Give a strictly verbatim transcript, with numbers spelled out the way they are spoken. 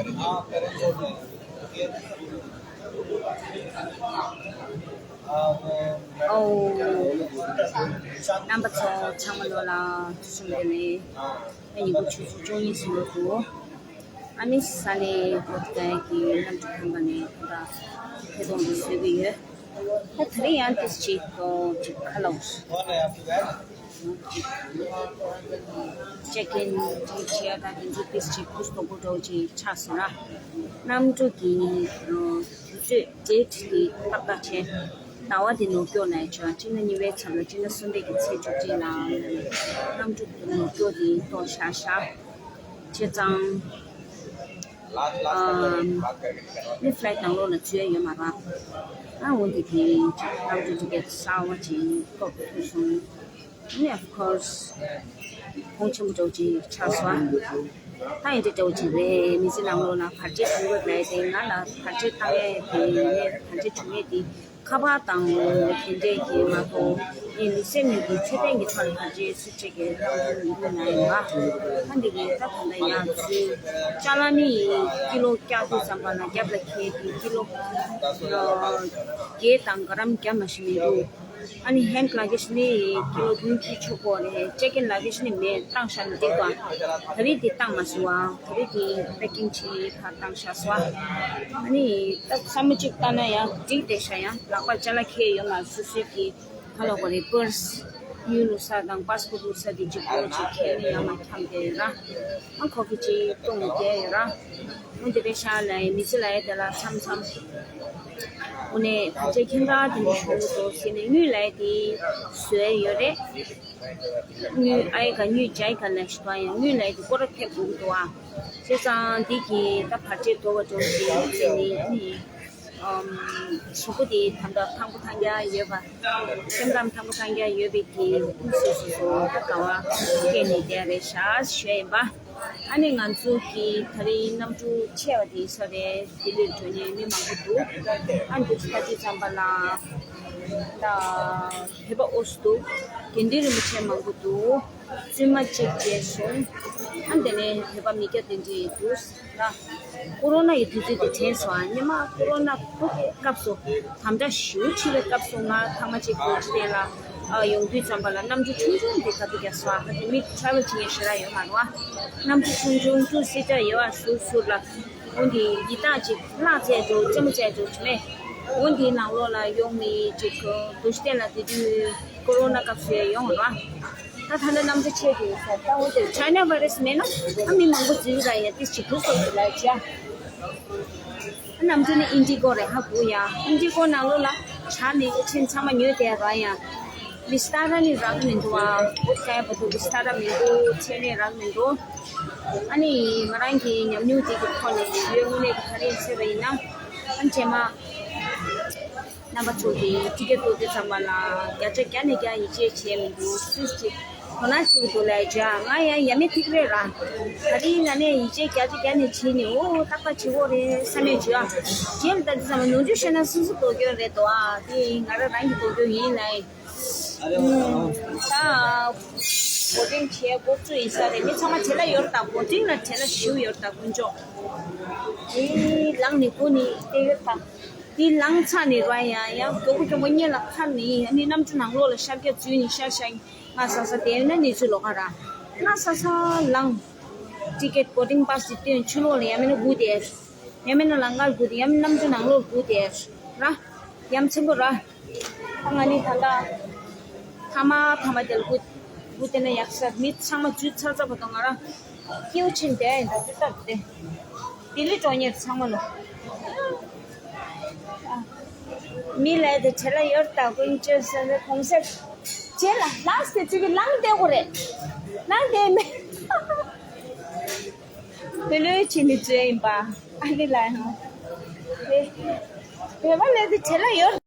ཨོ། རྣམ་པ་ཚོ་ཚང་མ་ལོ་ལ་དུས་གསུམ་དེ་ནས་ཨ་ཉིན་གུང་ཆུ་ཚོད་བཅུ་གཉིས་སུ་ལོ་དུ། ཨ་ནི་ས་གནས་བོད་སྐད་ཀྱི་གནམ་གྲུ་ཁང་པ་ནས་ད་ལྟ་ཐད་གཏོང་དུ་བཟོས་ཀྱི་ཡོད། ད་དེ་རིང་ཡང་ཏིས་ཅིག་ཏོ་ཅིག་ཁ་ལོག་ཅིག་ཅེག་ཨིན་ཅིག་བྱེད་ཡ་ད་དེ་ཚོ་ཏིས་ཅིག་ཁུ་སྟོག་པོ་འདྲ་ཅིག་ཆགས་སོང་ན། གནམ་གྲུ་གི་དུས་ཚོད་ཌེ་ཊི་དེ་ཏག་ཏག་བྱས། ཟླ་བ་དེ་ནོར་སྐྱོག་ནས་བྱས་སྤྱི་ཟླ་གཉིས་པའི་ཚབ་ལ་སྤྱི་ཟླ་གསུམ་པའི་གི་ཚེས་བཅུ་གཅིག་ལ་གནམ་གྲུ་ནོར་སྐྱོག་དེ་གཏོར་བཞག་བཞག་བྱས་ཙང་། ཨམ། ནི་ཕ་ལའེ་ཊི་ནང་ལོགས་ལ་འཛུལ་ཡ་ཡོད་མ་རེད། ཨ་འོ་འདི་དེ་གནམ་གྲུ་ཊི་ཀེ་ཊི་གསར་བ་ཅིག་ཀོ་ཐུབ་སོང་། ནི་of course གོང་ཆེན་པོ་འདྲ་བོ་ཅིག་ཆགས་སོང་། ད་ཡིན་འདྲ་འདྲ་བོ་ཅིག་རེད། མི་ཚེ་ནང་ལོགས་ལ་བར་ཆད་བྱུང་དགོས་ལབ་ཡ་དེ་ང་ལ་བར་ཆད་བཏང་ཡ་དེ་ནས་བར་ཆད་བྱུང་ཡ་དེ། ཁ་པར་དང་དེ་འདྲས་ཀྱི་མ་གཏོགས་ངས་ནི་སེམས་ནས་ཀྱི་ཚེ་བརྟན་གྱི་ཐོག་ནས་ཕར་ཅིག་སུ་ཅིག་གི་རང་དོན་མི་འདུག་ན་ཡིན་པ། ད་འདི་གི་ད་ད་ལྟ་ཡང་ཚུལ་ཅ་ལག་ནི་ཀི་ལོ་བཀྱག་དུས་ཙམ་པ་ལ་རྒྱབ་ལ་འཁྱེར་ཏེ་ཀི་ལོ་བརྒྱད་དང་ག་རམ་བརྒྱ་མ་ཞིག་མི་འདུག་ཨ་ནི་ཧེན་ཌི་ལ་གེ་ཇི་ནི་ཀི་ལོ་བདུན་བཅུ་ཆོག་གོ་རེད། ཅེག་ཨིན་ལ་གེ་ཇི་ནི་མེད། བཏང་བཞག་ན་འགྲིག་པ། ད་རེས་འདི་བཏང་མ་སོང་བ། ད་རེས་འདི་པེ་ཀིང་བྱས་ཕར་བཏང་བཞག་སོང་བ། ཨ་ནི་ད་ས་མོ་གཅིག་བཏང་ན་ཡང་འགྲིག་བསྡད་ཤག་ཡང་ལག་པར་ཅ་ལག་འཁྱེར་ཡོད་མ་རེད། སོ་སོའི་གི་ག་ལབ་དགོས་རེད། པར་སི་དངུལ་བླུག་ས་དང་པ་སི་པོར་བླུག་ས་དེ་གཅིག་པོ་གཅིག་འཁྱེར་ནས་ཡར་མར་འཁྱམས་བསྡད་ཡོད་ར། ཨ་ཁོ་ཕི་གཅིག་བཏུང་ནས་བསྡད་ཡོད་ར། འོན་ཏེ་པེ་ཤ་ལ་ཡི་མི་ཚེ་ལ་ཡི་དེ་ལ་མཚམས་མཚམས། འོ་ནས་ད་ཆ་ཁྱེད་རང་དེ་འདྲ་ཤོར་འདུག་ཟེར་ནས་དངུལ་ལ་ཡི་དེ་བཟོས་ཡོད་རེད། དངུལ་ཨ་ཡི་ག་དངུལ་ཇ་ཡི་ག་ལ་ཞིག་དང་ཡང་དངུལ་ལ་ཡི་དེ་སྐོར་ར་ཐེབས་འདུག་འདུག་ཨ། བྱས་ཙང་འདི་གི་ད་བར་ཆད་དོར་བ་འགྲོ་ཞེས་བྱས་ནས་ཨ་ནི། ཨམ། གཟུགས་པོ་དེ་ད་ལྟ་ཐང་པོ་ཐང་རྐྱང་ཡོད་པ། སེམས་ཁམས་ཐང་པོ་ཐང་རྐྱང་ཡོད་པའི་གི་ཀུན་སོ་སོ་སོ་ད་ག་བ་སྐྱེས་ནས་བསྡད་རེད་ཤག་ཞུ་ཡ་ཡིན་པ། ཨ་ནི་ང་ཚོ་གི་ད་རིང་གནམ་གྲུ་ཆེ་བ་དེ་ས་རེད། ལྡི་ལིར་འགྲོ་མཁན་མི་མང་པོ་འདུག་ཨ་འདུག་ད་དེ་ཙམ་པ་ལ་ད་བོད་པ་ཨོ་སི་འདུག་དགེ་འདུན་རིན་པོ་ཆེ་མང་པོ་འདུག་བཙུན་མ་གཅིག་བྱས་སོང་། ཨ་དེ་ནས་བོད་པ་མི་སྐྱ་དེ་འདྲས་འདུག་ལ། ཀོ་རོ་ན་ཡི་དུས་ཚོད་དེ་དྲན་སོང་ཨ། སྔོན་མ་ཀོ་རོ་ན་སྐབས་སུ་དམ་དྲག་ཞེ་པོ་ཆེ་བའི་སྐབས་སུ་ང་ཐེངས་མ་གཅིག་རྡོ་རྗེ་གདན་ལ་ཡོང་དུས་ཙམ་པ་ལ་གནམ་གྲུ་ཆུང་ཆུང་དེ་ཁ་ཐུག་རྒྱག་སོང་ཨ། ཧ་ཅང་མི་ཊེ་རེ་ཝེལ་བྱེད་མཁན་ཞེ་དྲག་ཡོད་མ་རེད་བ། གནམ་གྲུ་ཆུང་ཆུང་ཀྲུ་སི་ཏྲ་ཡོད་བ་ཟུར་ཟུར་ལ། འོ་འདི་ཡི་དྭགས་ཅིག་གླང་བཙལ་འགྲོ་རྩེད་མོ་རྩེད་འགྲོ་བྱེད་མེད། འོ་འདིའི་ནང་ལོགས་ལ་ཡོང་མི་ཅིག་རྡོ་རྗེ་གདན་ལ་དེ་དུས་ཀོ་རོ་ན་སྐབས་སུ་ཡང་ཡོང་ར། ད་ད་ལྟ་གནམ་གྲུ་ཆེ་དེ་ཡོད་ས་ད་འོ་དེ་ཆའི་ན་བྷའི་རེ་སི་མེད་ན་ད་མི་མང་པོ་འཛུལ་ར་ཡ་ཏིས་ཅིག་གུ་སོགས་སུ་ལ་ཅ། གནམ་གྲུ་ནི་ཨིན་ཌི་གོ་རེད་ཧ་གོ་ཡ། ཨིན་ཌི་གོ་ནང་ལོགས་ལ་བྱ་ནི་ཨེ་ཆེན་ཚང་མ་ཉོས་དེ་ར་ཡ། བི་སི་ཏཱ་ར་ནི་རག་མི་འདུག་ཨ། བོད་སྐད་བར་དུ་བི་སི་ཏཱ་ར་མི་འདུག་ཆེ་ནི་རག་མི་འདུག་ཨ་ནི་ང་རང་གི་ཉམས་མྱོང་དེ་གི་ཐོག་ནས་ཞུ་ཡ་དངོས་གནས་ཀྱི་ག་རེ་ཟེར་བ་ཡིན་ན། ཨ་ནི་རྗེས་མ་རྣམ་པ་ཚོ་གི་ཊི་ཀེ་ཊི་ཐོབ་དུས་ཙམ་པ་ལ་བརྒྱ་ཆ་བརྒྱ་ནས་བརྒྱ་ཡིད་ཆེས་བྱས་མི་འདུག་སུས་ཅིག་དོ་སྣང་བྱེད་དགོས་འདུག་ལབ་བྱས། ང་ཡང་ཡ་མེད་ཐིག་རེད་ར། ད་རིང་ང་ནས་ཡིད་ཆེས་བརྒྱ་ཆ་བརྒྱ་ནས་བྱས་ནས་ཨོ་ཏག་ཏག་བྱེད་དགོས་རེད་བསམ་ཡས་བྱས། ཨ་རྗེས་ལ་ད་དུང་བསམ་ན་ནོར་འཁྲུལ་ཤོར་ན་སོ་སོ་དོ་སྐྱོན་རེད་དོ། ཨ་དེ་ང་རང་རང་གི་དོ་སྐྱོན་ཡིན་ལབ། ད་བོ་ཊིང་བྱས་འགོ་བཙུགས་ཡིན་ས་རེད། མི་ཚང་མ་བྲེལ་བ་ཡོད་རེད་ད། བོ་ཊིང་ལ་བྲེལ་བ་ཞེ་པོ་ཡོད་རེད་ད། དཀོན་མཆོག་དེ་ལངས་ནས་སྒུག་ནས་བསྡད་ཡོད་ད། དེ་ལངས་ཚར་ནས་ར་ཡང་ཡང་མགྱོགས་པོ་མགྱོགས་པོ་གཉེར་ལ་ཁར་ནས་ཨ་ནི་གནམ་གྲུ་ནང་ལོགས་ལ་ཤར་རྒྱག་འཛུལ་ནས་ཤར་ཤར་ང་ས་ས་དེ་ན་གནས་ཚུལ་ལོགས་ཀ་ར། ང་ས་ས་ལངས། ཊི་ཀེ་ཊི་བོ་ཊིང་པ་སི་དེ་སྟོན། ཕྱི་ལོགས་ལ་ཡང་མིན་ན་སྒུག་བསྡད། ཡང་མིན་ན་ལམ་ཁར་སྒུག་བསྡད། ཡང་མིན་ན་གནམ་གྲུ་ནང་ལོགས་སྒུག་བསྡད་ར། ཡ་མཚན་པོ་ར། ད་ང་ནི་ད་ལྟ་ཐ་མ་ཐ་མ་དེ་ལ་སྒུག་སྒུག་བསྡད་ན་ཡག་ས། མི་ཚང་མ་འཛུལ་ཚར་ཚར་བར་དུ་ང་རང་སྐྱིད་པོ་ཕྱིན་བསྡད་ཡིན་ད། དེ་ལྟར་དེ་ལྡི་ལི་འགྲོ་མཁན་ཚང་མ་ལོ། མི་ལ་དེ་བྲེལ་བ་ཡོད་ད། དཀོན་མཆོག་གསུམ་གོང་ས་རྗེས་ལ་ལགས་ཏེ་ཙི་གི་ལངས་བསྡད་དགོས་རེད། ལངས་བསྡད་མེད། བློས་བློས་བྱས་ནས་བཙལ་ཡིན་པ། ཨ་ནི་ལ་ཡང་དེ་བོད་པ་ལ་དེ་བྲེལ་བ་ཡོད།